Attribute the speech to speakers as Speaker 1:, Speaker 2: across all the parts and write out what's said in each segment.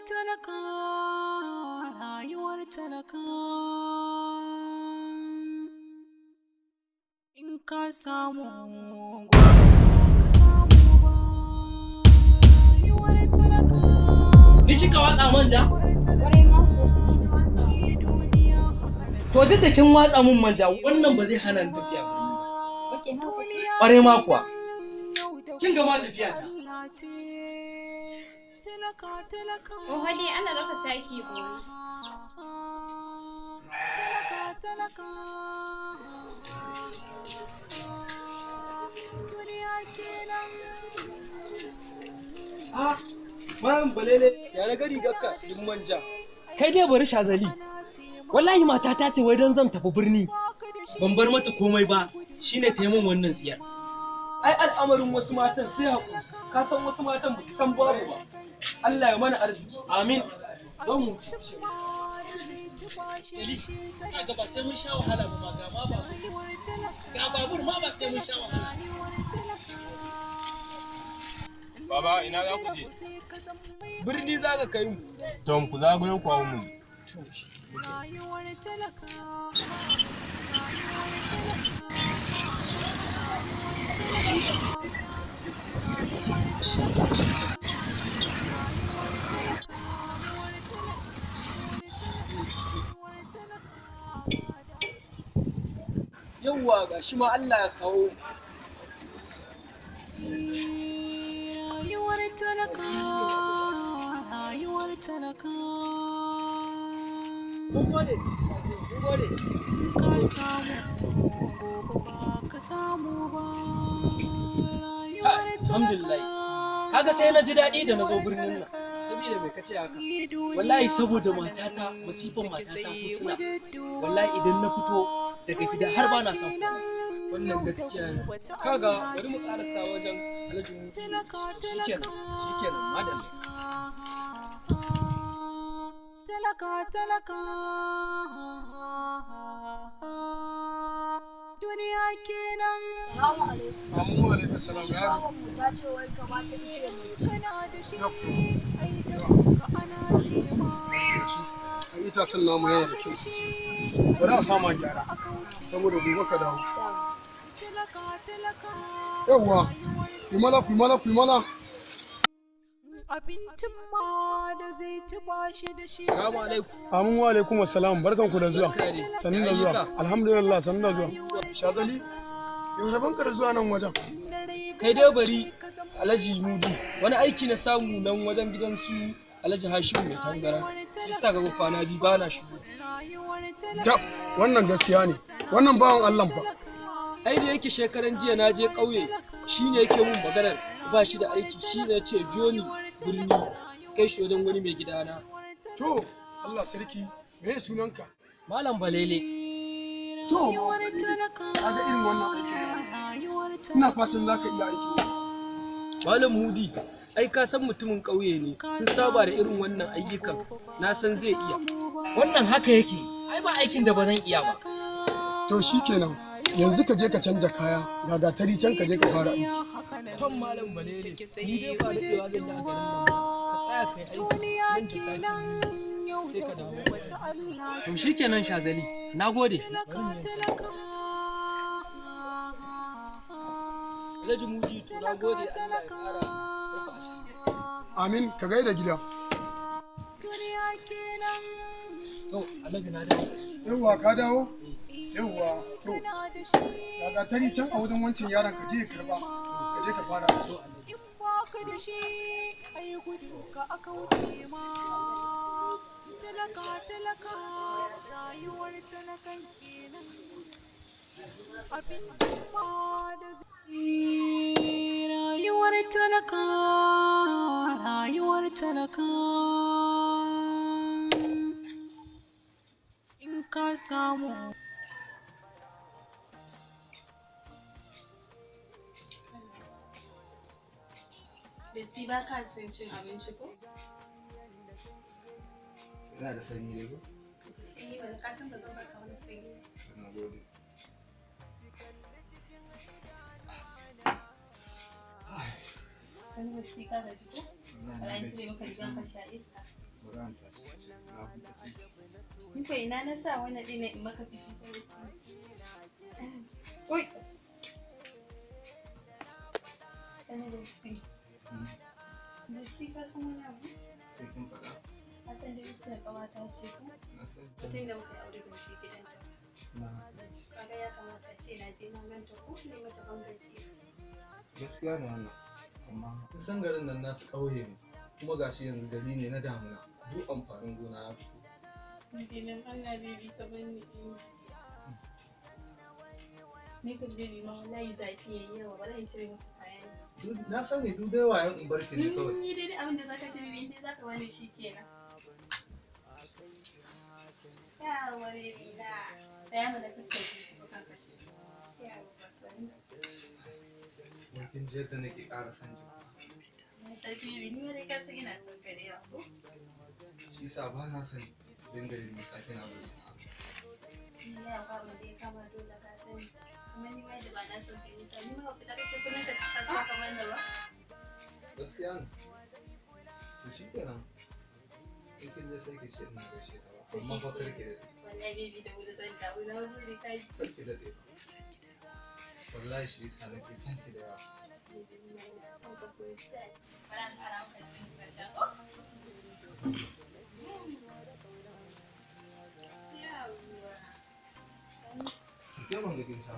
Speaker 1: talaka, rayuwar talaka. In ka samu gobe ka samu ba, rayuwar talaka.
Speaker 2: Ni kika watsa manja?
Speaker 3: Ƙwarai ma ko na watsa.
Speaker 2: To duk da kin watsa mun manja, wannan ba zai hana ni tafiya birni ba.
Speaker 3: Ok, haka ce.
Speaker 2: Ƙwarai ma kuwa. Kin ga ma tafiya ta.
Speaker 3: Oho dai ana raka taki gona.
Speaker 4: Ah, Malam Balele, ya na gari gakka duk manja.
Speaker 2: Kai dai bari Shazali. Wallahi matata ce wai don zan tafi birni. Ban bar mata komai ba, shine ta yi min wannan tsiyar.
Speaker 4: Ai al'amarin wasu matan sai haƙuri. Ka san wasu matan ba su san babu ba. Allah ya mana arziki.
Speaker 2: Amin. Zo mu wuce. Eli, kaga ba sai mun sha wahala ba ga ma babur. Ga babur ma ba sai mun sha wahala.
Speaker 5: Baba ina za ku je?
Speaker 4: Birni za ka kai mu.
Speaker 5: Tom ku zagayo ku hau mu.
Speaker 4: Yawwa ga shi ma Allah ya kawo mu.
Speaker 1: Rayuwar talaka, rayuwar talaka.
Speaker 4: Mun gode. Mun gode.
Speaker 1: Ka samu gobe ba ka samu ba. Rayuwar
Speaker 2: Alhamdulillah. Kaga sai na ji daɗi da na zo birnin nan.
Speaker 4: Saboda mai kace haka?
Speaker 2: Wallahi saboda matata, masifan matata Husna. Wallahi idan na fito daga gida har ba na son komai.
Speaker 4: Wannan gaskiya ne. Kaga bari mu karasa wajen Alhaji Mudu.
Speaker 2: Shikenan, shikenan, madalla.
Speaker 1: Talaka, talaka. Duniya kenan.
Speaker 3: Salamu alaikum.
Speaker 6: Amin wa alaikum salam yaro.
Speaker 3: Baban mu ta ce wai kamata ice mu ci.
Speaker 1: Kana da shi, ai da ka ana ce ma.
Speaker 6: Ai itacen namu yana da kyau sosai. Bari a sama gyara saboda gobe ka dawo.
Speaker 1: Talaka, talaka.
Speaker 6: Yawwa, ku maza ku maza ku maza.
Speaker 1: Abincin ma da zai ci bashi da shi.
Speaker 4: Salamu alaikum.
Speaker 6: Amin wa alaikum salam barkan ku da zuwa.
Speaker 4: Barka dai.
Speaker 6: Sannu da zuwa. Alhamdulillah sannu da zuwa. Shazali, yau rabon ka da zuwa nan wajen.
Speaker 4: Kai dai bari Alhaji Mudu. Wani aiki na samu nan wajen gidan su Alhaji Hashim mai tangara. Shi yasa ga kwana biyu ba na shigo.
Speaker 6: Da, wannan gaskiya ne. Wannan bawan Allah fa.
Speaker 4: Ai da yake shekaran jiya na je ƙauye shine yake mun maganar ba shi da aiki shi ne ce biyo ni birni kai shi wajen wani mai gidana.
Speaker 6: To, Allah sarki, me sunanka?
Speaker 2: Malam Balele,
Speaker 6: To, kaga irin wannan aikin. Ina fatan za ka iya aiki.
Speaker 4: Malam Mudi, ai ka san mutumin ƙauye ne sun saba da irin wannan ayyukan na san zai iya.
Speaker 2: Wannan haka yake. Ai ba aikin da ba zan iya ba.
Speaker 6: To shikenan, yanzu ka je ka canja kaya, ga gatari can ka je ka fara aiki.
Speaker 4: Tom Malam Balele, ni dai ba daɗewa zan yi a garin nan ba. Ka tsaya kai aiki nan da sati biyu sai ka dawo.
Speaker 2: To shikenan Shazali, nagode.
Speaker 4: Bari mu yanke. Alhaji Mudi to na gode Allah ya ƙara rufa asiri.
Speaker 6: Amin, ka gaida gida.
Speaker 2: To, Alhaji na dawo.
Speaker 6: Yawwa ka dawo? Yawwa, to ga gatari can a wajen wancan yaron ka je ka karba, ka je ka fara aiki.
Speaker 1: In baka da shi, ai gudun ka aka wuce ma. Talaka, talaka, rayuwar talakan kenan. Abincin ma da zai. Rayuwar talaka, rayuwar talaka. In ka samu.
Speaker 7: Besti ba ka son cin abinci ko?
Speaker 8: Yana da sanyi ne ko?
Speaker 7: Sanyi ba da ka san ba zan baka wani sanyi.
Speaker 8: Na gode.
Speaker 7: San besti ka gaji ko?
Speaker 8: Wallahi
Speaker 7: Bara
Speaker 8: na
Speaker 7: in cire
Speaker 8: gaji.
Speaker 7: maka riga ka sha iska.
Speaker 8: Bari an tashi ki ci. Na huta ciki.
Speaker 7: Ni ko ina na sa wannan ɗin in maka fifita bestie. Oi. Sani bestie. Bestie ka san wani abu?
Speaker 8: Sai kin faɗa.
Speaker 7: Ka san dai Husna ƙawata ce ko?
Speaker 8: Na sani.
Speaker 7: Tun da muka yi aure ban je gidanta.
Speaker 8: Na.
Speaker 7: Kaga ya kamata a ce na je na ganta ko ne mata ban gajiya.
Speaker 8: Gaskiya ne wannan. Amma kin san garin nan nasu ƙauye ne. Kuma gashi yanzu gari ne na damuna. Duk amfanin gona ya fito.
Speaker 7: Jinin Allah baby ka bar ni in ji. Ni kan baby ma wallahi zafi yayi yawa bari in cire maka kayan.
Speaker 8: Na sani duk dai wayan in barki ne kawai.
Speaker 7: Ni dai abin da zaka ci baby in dai zaka bani shi kenan. Yawa baby na. Tsaya mana kakkai ci ko kanka ci. Yawa sani.
Speaker 8: Wai kin ji yadda nake ƙara son ki.
Speaker 7: Na sarki baby ni ma dai ka san ina son ka da yawa ko?
Speaker 8: Shi yasa ba na son dinga yin nisa kina bari na.
Speaker 7: Ni na yawa abin da ya kama dole ka sani. Kuma ni ma da ba na son ka nisa ni ma ba fita kake kullum ka tafi kasuwa ka bar ni ba.
Speaker 8: Gaskiya ne. To shi kenan. In kin je sai ki ce ina gaishe ta ba. Amma fa kar ki daɗe.
Speaker 7: Wallahi baby da wuri zan dawo na gode ka ji.
Speaker 8: Kar ki daɗe ba. Wallahi shi yasa nake son ki da yawa.
Speaker 7: Baby ni ma ina son ka sosai. Bari an ƙara maka drink ka sha ko? Yawwa.
Speaker 8: Ke ban ga kin sha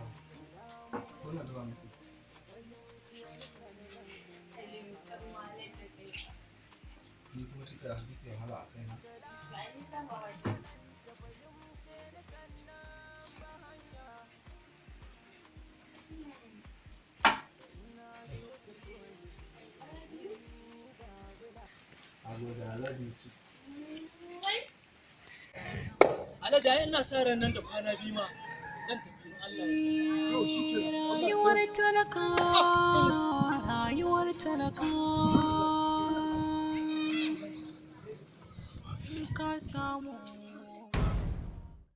Speaker 8: ba. Ko na zuba miki.
Speaker 7: Aliyu, ɗan wahalar da kai.
Speaker 8: Ni kuma kika kike wahala a kaina.
Speaker 7: Ba ni kama waje.
Speaker 8: Na gode, I love you too.
Speaker 2: Alhaji ai ina sa ran nan da kwana biyu ma zan tafi in Allah ya yarda.
Speaker 6: Yau shi ke
Speaker 1: Rayuwar talaka, rayuwar talaka. In ka samu